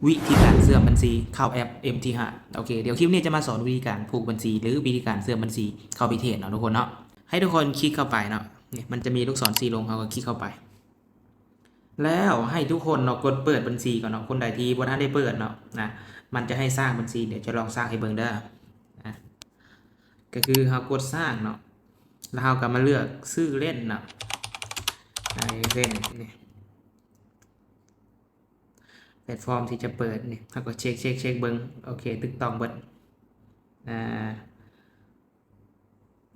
ວິທີການເຊື່ອມບັນຊີເຂົ້າແອັບ ເອັມທີຫ້າ. ໂອເຄ ດຽວຄລິບນີ້ຈະມາສອນວິທີການຜູກບັນຊີ ຫຼື ວິທີການເຊື່ອມບັນຊີເຂົ້າ Bitrade ເນາະທຸກຄົນເນາະ. ໃຫ້ທຸກຄົນຄລິກເຂົ້າໄປເນາະ, ນີ້ມັນຈະມີລູກສອນສີລົງ, ເຮົາກໍຄລິກເຂົ້າໄປ ແລ້ວໃຫ້ທຸກຄົນເນາະ ກົດເປີດບັນຊີກ່ອນເນາະ. ຄົນໃດທີ່ບໍ່ທັນໄດ້ເປີດເນາະ ນະ ມັນຈະໃຫ້ສ້າງບັນຊີ, ດຽວຈະລອງສ້າງໃຫ້ເບິ່ງເດີ ນະ. ກໍຄືເຮົາກົດສ້າງເນາະ ແລ້ວເຮົາກໍມາເລືອກຊື່ເລ່ນເນາະ, ໃນເຫຼັ້ນນີ້ ແພລດຟອມທີ່ຈະເປີດນີ້ ເຮົາກໍເຊັກໆໆເບິ່ງ. ໂອເຄ ຖືກຕ້ອງເບິດ ອ່າ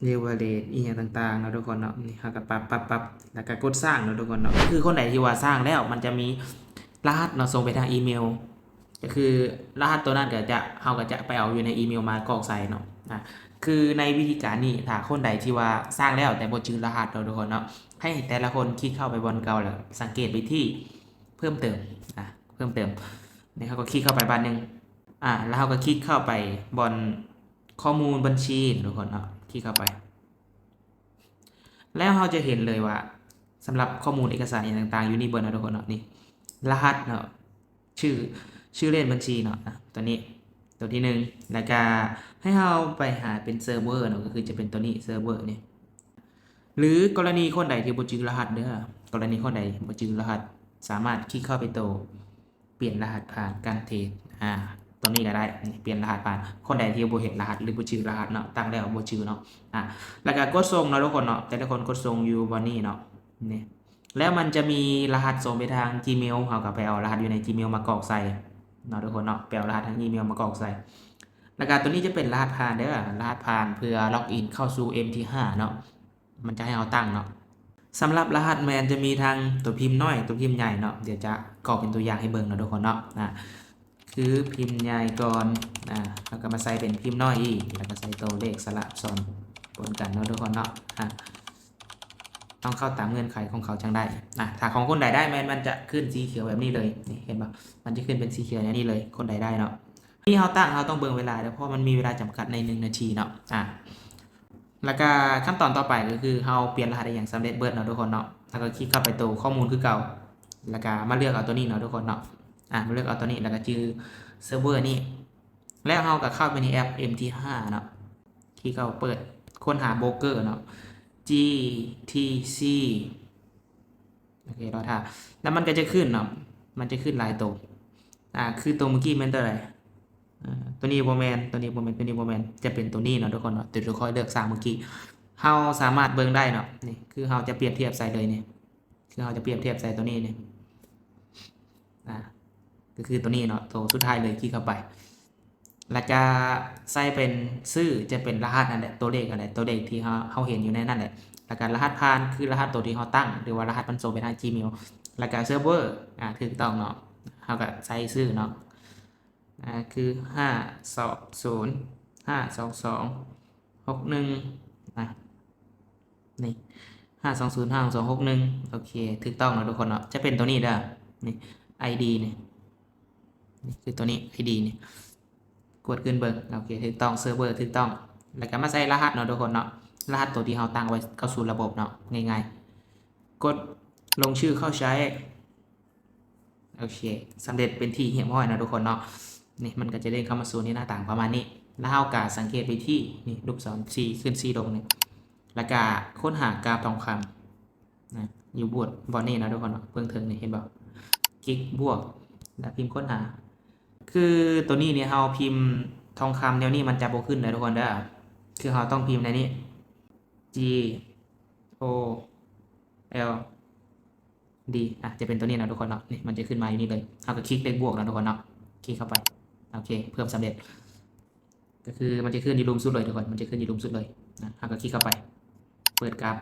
ເລເວີເຣຈອີ່ຫຍັງຕ່າງໆເນາະທຸກຄົນເນາະ. ນີ້ເຮົາກໍປັບໆໆ ແລ້ວກໍກົດສ້າງເນາະທຸກຄົນເນາະ. ຄືຄົນໃດທີ່ວ່າສ້າງແລ້ວ ມັນຈະມີລະຫັດເນາະ ສົ່ງໄປທາງອີເມວ, ກໍຄືລະຫັດຕົວນັ້ນກໍຈະ ເຮົາກໍຈະໄປເອົາຢູ່ໃນອີເມວມາກອກໃສ່ເນາະ. ອ່າ ຄືໃນວິທີການນີ້ ຖ້າຄົນໃດທີ່ວ່າສ້າງແລ້ວແຕ່ບໍ່ຈື່ລະຫັດເນາະທຸກຄົນເນາະ, ໃຫ້ແຕ່ລະຄົນຄລິກເຂົ້າໄປບ່ອນເກົ່າ ແລ້ວສັງເກດໄປທີ່ເພີ່ມເຕີມ ອ່າ ເພີ່ມເຕີມ. ນີ້ເຮົາກໍຄລິກເຂົ້າໄປບາດໜຶ່ງ ອ່າ ແລ້ວເຮົາກໍຄລິກເຂົ້າໄປບ່ອນຂໍ້ມູນບັນຊີເນາະທຸກຄົນເນາະ, ຄລິກເຂົ້າໄປ ແລ້ວເຮົາຈະເຫັນເລີຍວ່າ ສຳລັບຂໍ້ມູນເອກະສານອີ່ຫຍັງຕ່າງໆ ຢູ່ນີ້ເບິດເນາະທຸກຄົນເນາະ. ນີ້ລະຫັດເນາະ ຊື່ ຊື່ເລ່ນບັນຊີເນາະ ອ່າ ຕົວນີ້ ຕົວທີໜຶ່ງ ແລ້ວກະໃຫ້ເຮົາໄປຫາເປັນເຊີເວີເນາະ, ກໍຄືຈະເປັນຕົວນີ້ ເຊີເວີນີ້. ຫຼື ກໍລະນີຄົນໃດທີ່ບໍ່ຈື່ລະຫັດເດີ, ກໍລະນີຄົນໃດບໍ່ຈື່ລະຫັດ ສາມາດຄລິກເຂົ້າໄປໂຕ ປ່ຽນລະຫັດຜ່ານການເທຣດ ອ່າ ຕົວນີ້ກໍໄດ້ ປ່ຽນລະຫັດຜ່ານ. ຄົນໃດທີ່ບໍ່ເຮັດລະຫັດ ຫຼື ບໍ່ຈື່ລະຫັດເນາະ, ຕັ້ງແລ້ວບໍ່ຈື່ເນາະ ອ່າ ແລ້ວກໍກົດສົ່ງເນາະທຸກຄົນເນາະ. ແຕ່ລະຄົນກົດສົ່ງຢູ່ບ່ອນນີ້ເນາະ ນີ້ ແລ້ວມັນຈະມີລະຫັດສົ່ງໄປທາງ Gmail, ເຮົາກໍໄປເອົາລະຫັດຢູ່ໃນ Gmail ມາກອກໃສ່ເນາະທຸກຄົນເນາະ, ໄປເອົາລະຫັດທາງອີເມວມາກອກໃສ່. ແລ້ວກໍຕົວນີ້ຈະເປັນລະຫັດຜ່ານເດີ, ລະຫັດຜ່ານເພື່ອລັອກອິນເຂົ້າສູ່ ເອັມທີຫ້າ ເນາະ. ມັນຈະໃຫ້ເຮົາຕັ້ງເນາະ. ສຳລັບລະຫັດແມ່ນຈະມີທັງຕົວພິມນ້ອຍ ຕົວພິມໃຫຍ່ເນາະ, ດຽວຈະກອກເປັນຕົວຢ່າງໃຫ້ເບິ່ງເນາະທຸກຄົນເນາະ. ອ່າ ຄືພິມໃຫຍ່ກ່ອນ ອ່າ ແລ້ວກໍມາໃສ່ເປັນພິມນ້ອຍອີກ ແລ້ວກໍໃສ່ຕົວເລກສະຫຼະອັກສອນປົນກັນເນາະທຸກຄົນເນາະ. ອ່າ ຕ້ອງເຂົ້າຕາມເງື່ອນໄຂຂອງເຂົາຈັ່ງໄດ້. ອ່າ ຖ້າຂອງຄົນໃດໄດ້ແມ່ນມັນຈະຂຶ້ນສີຂຽວແບບນີ້ເລີຍ ນີ້ ເຫັນບໍ່? ມັນຈະຂຶ້ນເປັນສີຂຽວແນວນີ້ເລີຍ ຄົນໃດໄດ້ເນາະ. ທີ່ເຮົາຕັ້ງ ເຮົາຕ້ອງເບິ່ງເວລາເດີ ເພາະມັນມີເວລາຈຳກັດໃນໜຶ່ງນາທີເນາະ. ອ່າ ແລ້ວກະຂັ້ນຕອນຕໍ່ໄປກໍຄືເຮົາປ່ຽນລະຫັດອີ່ຫຍັງສຳເລັດເບິດເນາະທຸກຄົນເນາະ, ແລ້ວກໍຄລິກເຂົ້າໄປໂຕຂໍ້ມູນຄືເກົ່າ ແລ້ວກະມາເລືອກເອົາໂຕນີ້ເນາະທຸກຄົນເນາະ. ອ່າ ມາເລືອກເອົາໂຕນີ້ ແລ້ວກໍຈື່ເຊີເວີນີ້ ແລ້ວເຮົາກໍເຂົ້າໄປໃນແອັບ ເອັມທີຫ້າ ເນາະ, ຄລິກເຂົ້າເປີດ ຄົ້ນຫາໂບຣກເກີເນາະ ຈີ ທີ ຊີ ໂອເຄ ລໍຖ້າ ແລ້ວມັນກໍຈະຂຶ້ນເນາະ, ມັນຈະຂຶ້ນຫຼາຍໂຕ. ອ່າ ຄືໂຕເມື່ອກີ້ແມ່ນໂຕໃດ? ອ່າ ໂຕນີ້ບໍ່ແມ່ນ ໂຕນີ້ບໍ່ແມ່ນ ໂຕນີ້ບໍ່ແມ່ນ ຈະເປັນໂຕນີ້ເນາະທຸກຄົນເນາະ, ໂຕທີ່ຂ້ອຍເລືອກສ້າງເມື່ອກີ້. ເຮົາສາມາດເບິ່ງໄດ້ເນາະ, ນີ້ຄືເຮົາຈະປຽບທຽບໃສ່ເລີຍນີ້, ຄືເຮົາຈະປຽບທຽບໃສ່ໂຕນີ້ນີ້. ອ່າ ກໍຄືໂຕນີ້ເນາະ, ໂຕສຸດທ້າຍເລີຍ ຄລິກເຂົ້າໄປ. ແລ້ວກະໃສ່ເປັນຊື່ ຈະເປັນລະຫັດນັ້ນແຫຼະ ຕົວເລກນັ້ນແຫຼະ ຕົວເລກທີ່ເຮົາ ເຮົາເຫັນຢູ່ໃນນັ້ນແຫຼະ. ແລ້ວກະລະຫັດຜ່ານ ຄືລະຫັດຕົວທີ່ເຮົາຕັ້ງ ຫຼືວ່າລະຫັດມັນສົ່ງໄປທາງ Gmail. ແລ້ວກະເຊີເວີ ອ່າ ຖືກຕ້ອງເນາະ, ເຮົາກະໃສ່ຊື່ເນາະ ອ່າ ຄື ຫ້າສອງສູນ ຫ້າສອງສອງ ຫົກໜຶ່ງ ນະ ນີ້ ຫ້າສອງສູນ ຫ້າສອງສອງ ຫົກໜຶ່ງ. ໂອເຄ ຖືກຕ້ອງເນາະທຸກຄົນເນາະ, ຈະເປັນຕົວນີ້ເດີ ນີ້ ໄອດີ ນີ້ ນີ້ຄືຕົວນີ້ ໄອດີ ນີ້ ກວດຂຶ້ນເບິ່ງ. ໂອເຄ ຖືກຕ້ອງ ເຊີເວີຖືກຕ້ອງ. ແລ້ວກໍມາໃສ່ລະຫັດເນາະທຸກຄົນເນາະ, ລະຫັດຕົວທີ່ເຮົາຕັ້ງໄວ້ເຂົ້າສູ່ລະບົບເນາະ ງ່າຍໆ. ກົດລົງຊື່ເຂົ້າໃຊ້. ໂອເຄ ສຳເລັດເປັນທີ່ຮຽບຮ້ອຍເນາະທຸກຄົນເນາະ. ນີ້ມັນກໍຈະເດ້ງເຂົ້າມາສູ່ໃນໜ້າຕ່າງປະມານນີ້, ແລ້ວເຮົາກໍສັງເກດໄປທີ່ນີ້ ລູກສອນສີຂຶ້ນສີລົງນີ້ ແລ້ວກໍຄົ້ນຫາກາບທອງຄຳນະ ຢູ່ບວກບ່ອນນີ້ເນາະທຸກຄົນເນາະ. ເບື້ອງເທິງນີ້ເຫັນບໍ່? ຄລິກບວກ ແລ້ວພິມຄົ້ນຫາ. ຄືຕົວນີ້ນີ້ເຮົາພິມທອງຄຳແນວນີ້ມັນຈະບໍ່ຂຶ້ນເດີທຸກຄົນເດີ, ຄືເຮົາຕ້ອງພິມໃນນີ້ G O L D ອ່ະ ຈະເປັນຕົວນີ້ເນາະທຸກຄົນເນາະ. ນີ້ມັນຈະຂຶ້ນມາຢູ່ນີ້ເລີຍ, ເຮົາກໍຄລິກເລກບວກເນາະທຸກຄົນເນາະ, ຄລິກເຂົ້າໄປ. ໂອເຄ ເພີ່ມສຳເລັດ. ກໍຄືມັນຈະຂຶ້ນຢູ່ລຸ່ມສຸດເລີຍທຸກຄົນ, ມັນຈະຂຶ້ນຢູ່ລຸ່ມສຸດເລີຍນະ. ເຮົາກໍຄລິກເຂົ້າໄປ ເປີດກາບ.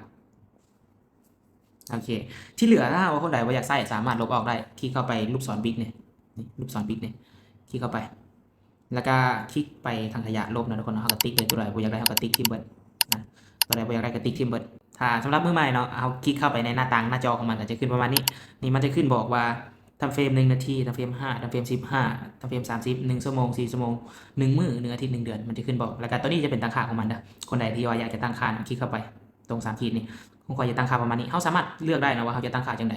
ໂອເຄ ທີ່ເຫຼືອ ຖ້າຫາກວ່າຄົນໃດບໍ່ຢາກໃຊ້ ສາມາດລົບອອກໄດ້. ຄລິກເຂົ້າໄປລູກສອນບິກນີ້ ນີ້ ລູກສອນບິກນີ້ ຄລິກເຂົ້າໄປ. ແລ້ວກະຄລິກໄປຖັງຂະຫຍະລົບເນາະທຸກຄົນເນາະ, ເຮົາກະຕິກເລີຍ, ຕົວໃດບໍ່ຢາກໄດ້ເຮົາກະຕິກຖິ້ມເບິດນະ, ຕົວໃດບໍ່ຢາກໄດ້ກະຕິກຖິ້ມເບິດ. ຖ້າສຳລັບມືໃໝ່ເນາະ ເຮົາຄລິກເຂົ້າໄປໃນໜ້າຕ່າງໜ້າຈໍຂອງມັນ ກະຈະຂຶ້ນປະມານນີ້. ນີ້ມັນຈະຂຶ້ນບອກວ່າ ທຳເຟຣມໜຶ່ງນາທີ, ທຳເຟຣມຫ້າ, ທຳເຟຣມສິບຫ້າ, ທຳເຟຣມສາມສິບ, ໜຶ່ງຊົ່ວໂມງ, ສີ່ຊົ່ວໂມງ, ໜຶ່ງມື້, ໜຶ່ງອາທິດ, ໜຶ່ງເດືອນ, ມັນຈະຂຶ້ນບອກ. ແລ້ວກະຕົວນີ້ຈະເປັນຕັ້ງຄ່າຂອງມັນເດີ. ຄົນໃດທີ່ວ່າຢາກຈະຕັ້ງຄ່ານະ ຄລິກເຂົ້າໄປ ຕົງສາມຂີດນີ້, ຂອງຂ້ອຍຈະຕັ້ງຄ່າປະມານນີ້. ເຮົາສາມາດເລືອກໄດ້ນະວ່າເຮົາຈະຕັ້ງຄ່າຈັ່ງໃດ.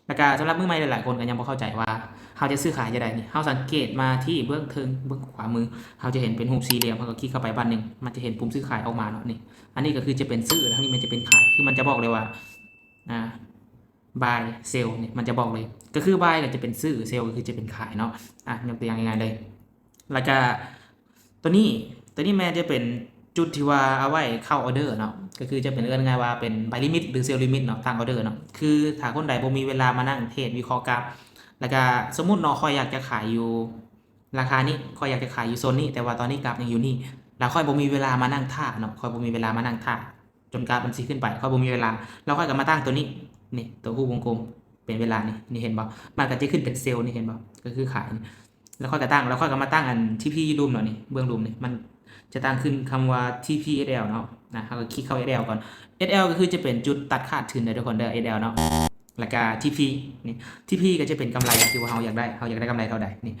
ແ ແລ້ວກະສຳລັບມືໃໝ່ຫຼາຍໆຄົນກໍຍັງບໍ່ເຂົ້າໃຈວ່າເຮົາຈະຊື້ຂາຍຈັ່ງໃດນີ້. ເຮົາສັງເກດມາທີ່ເບື້ອງເທິງ ເບື້ອງຂວາມື ເຮົາຈະເຫັນເປັນຮູບສີ່ຫຼ່ຽມ ເຮົາກໍຄລິກເຂົ້າໄປບາດໜຶ່ງ ມັນຈະເຫັນປຸ່ມຊື້ຂາຍອອກມາເນາະນີ້. ອັນນີ້ກໍຄືຈະເປັນຊື້ ທາງນີ້ມັນຈະເປັນຂາຍ ຄືມັນຈະບອກເລີຍວ່າ ອ່າ buy sell ນີ້ ມັນຈະບອກເລີຍ ກໍຄື buy ກໍຈະເປັນຊື້ sell ກໍຄືຈະເປັນຂາຍເນາະ. ອ່ະ ຍົກຕົວຢ່າງງ່າຍໆເລີຍ ແລ້ວກະຕົວນີ້ ຕົວນີ້ແມ່ນຈະເປັນຈຸດທີ່ວ່າເອົາໄວ້ເຂົ້າອອເດີເນາະ ກໍຄືຈະເປັນ ເອີ້ນງ່າຍວ່າເປັນ buy limit ຫຼື sell limit ເນາະ ຕັ້ງອອເດີເນາະ. ຄືຖ້າຄົນໃດບໍ່ມີເວລາມານັ່ງເທຣດວິເຄາະກາຟ ແລ້ວກະສົມມຸດເນາະ ຂ້ອຍຢາກຈະຂາຍຢູ່ ລາຄານີ້ ຂ້ອຍຢາກຈະຂາຍຢູ່ໂຊນນີ້ ແຕ່ວ່າຕອນນີ້ກາຟຍັງຢູ່ນີ້ ແລ້ວຂ້ອຍບໍ່ມີເວລາມານັ່ງຖ້າເນາະ ຂ້ອຍບໍ່ມີເວລາມານັ່ງຖ້າຈົນກາຟມັນຊິຂຶ້ນໄປ ຂ້ອຍບໍ່ມີເວລາ ແລ້ວຂ້ອຍກໍມາຕັ້ງຕົວນີ້ ນີ້ ຕົວຮູບວົງກົມເປັນເວລານີ້ ນີ້ເຫັນບໍ່ ມັນກໍຈະຂຶ້ນເປັນ sell ນີ້ ເຫັນບໍ່ ກໍຄືຂາຍນີ້. ແລ້ວຂ້ອຍກໍຕັ້ງ ແລ້ວຂ້ອຍກໍມາຕັ້ງອັນ ທີພີ ຢູ່ລຸ່ມເນາະ ນີ້ ເບື້ອງລຸ່ມນີ້ ມັນຈະຕັ້ງຂຶ້ນຄຳວ່າ ທີພີ ເອສແອລ ເນາະ ນະ ເຮົາກໍຄລິກເຂົ້າ ເອສແອລ ກ່ອນ. ເອສແອລ ກໍຄືຈະເປັນຈຸດຕັດຂາດທຶນເດີ ທຸກຄົນເດີ ເອສແອລ ເນາະ ແລ້ວກໍ ທີພີ ນີ້ ທີພີ ກໍຈະເປັນກຳໄລທີ່ວ່າເຮົາຢາກໄດ້ ເຮົາຢາກໄດ້ກຳໄລເທົ່າໃດ ນີ້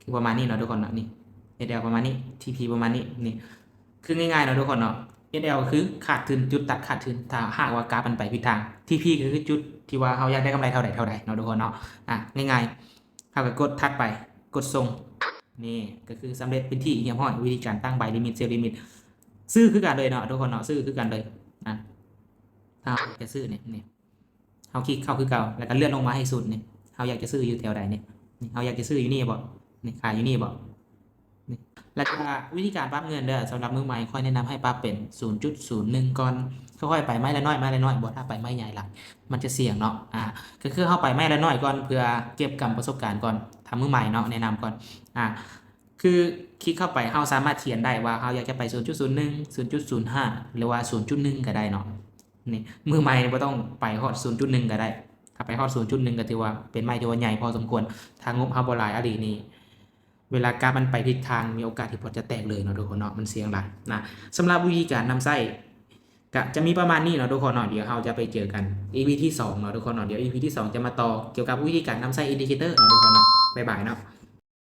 ຄືປະມານນີ້ເນາະ ທຸກຄົນເນາະ ນີ້ ເອສແອລ ປະມານນີ້ ທີພີ ປະມານນີ້ ນີ້ ຄືງ່າຍໆເນາະ ທຸກຄົນເນາະ ເອສແອລ ກໍຄືຂາດທຶນ ຈຸດຕັດຂາດທຶນ ຖ້າຫາກວ່າກາຟມັນໄປຜິດທາງ. ທີພີ ກໍຄືຈຸດທີ່ວ່າເຮົາຢາກໄດ້ກຳໄລເທົ່າໃດເທົ່າໃດເນາະ ທຸກຄົນເນາະ. ອ່ະ ງ່າຍໆ ເຮົາກໍກົດຖັດໄປ ກົດສົ່ງ ນີ້ກໍຄືສຳເລັດເປັນທີ່ຮຽບຮ້ອຍ ວິທີການຕັ້ງ buy limit sell limit ຊື້ຄືກັນເລີຍເນາະ ທຸກຄົນເນາະ ຊື້ຄືກັນເລີຍ. ອ່ະ ຖ້າເຮົາຈະຊື້ນີ້ ນີ້ ເຮົາຄລິກເຂົ້າຄືເກົ່າ ແລ້ວກໍເລື່ອນລົງມາໃຫ້ສຸດນີ້ ເຮົາຢາກຈະຊື້ຢູ່ແຖວໃດນີ້ ນີ້ ເຮົາຢາກຈະຊື້ຢູ່ນີ້ບໍ່ ນີ້ ຂາຍຢູ່ນີ້ບໍ່ ນີ້ ແລ້ວກໍວິທີການປັບເງິນເດີ ສຳລັບມືໃໝ່ ຂ້ອຍແນະນຳໃຫ້ປັບເປັນ ສູນຈຸດສູນໜຶ່ງ ກ່ອນ ຄ່ອຍໆໄປໄມ້ລະໜ້ອຍ ໄມ້ລະໜ້ອຍ ບໍ່ຖ້າໄປໄມ້ໃຫຍ່ຫຼາຍ ມັນຈະສ່ຽງເນາະ. ອ່າ ກໍຄືເຮົາໄປໄມ້ລະໜ້ອຍກ່ອນ ເພື່ອເກັບກຳປະສົບການກ່ອນ ຖ້າມືໃໝ່ເນາະ ແນະນຳກ່ອນ. ອ່າ ຄືຄລິກເຂົ້າໄປ ເຮົາສາມາດຂຽນໄດ້ວ່າເຮົາຢາກຈະໄປ ສູນຈຸດສູນໜຶ່ງ ສູນຈຸດສູນຫ້າ ຫຼືວ່າ ສູນຈຸດໜຶ່ງ ກໍໄດ້ເນາະ. ນີ້ ມືໃໝ່ບໍ່ຕ້ອງໄປຮອດ ສູນຈຸດໜຶ່ງ ກໍໄດ້ ຖ້າໄປຮອດ ສູນຈຸດໜຶ່ງ ກໍຖືວ່າເປັນໄມ້ທີ່ວ່າໃຫຍ່ພໍສົມຄວນ. ຖ້າງົບເຮົາບໍ່ຫຼາຍອີ່ຫຼີນີ້ ເວລາກາຟມັນໄປຜິດທາງ ມີໂອກາດທີ່ພອດຈະແຕກເລີຍເນາະ ທຸກຄົນເນາະ ມັນສ່ຽງຫຼາຍນະ. ສຳລັບວິທີການນຳໃຊ້ ກະຈະມີປະມານນີ້ເນາະ ທຸກຄົນເນາະ. ດຽວເຮົາຈະໄປເຈີກັນ ອີພີ ທີສອງເນາະ ທຸກຄົນເນາະ. ດຽວ ອີພີ ທີສອງ ຈະມາຕໍ່ກ່ຽວກັບວິທີການນຳໃຊ້ indicator ເນາະ ທຸກຄົນເນາະ. ບາຍບາຍເນາະ.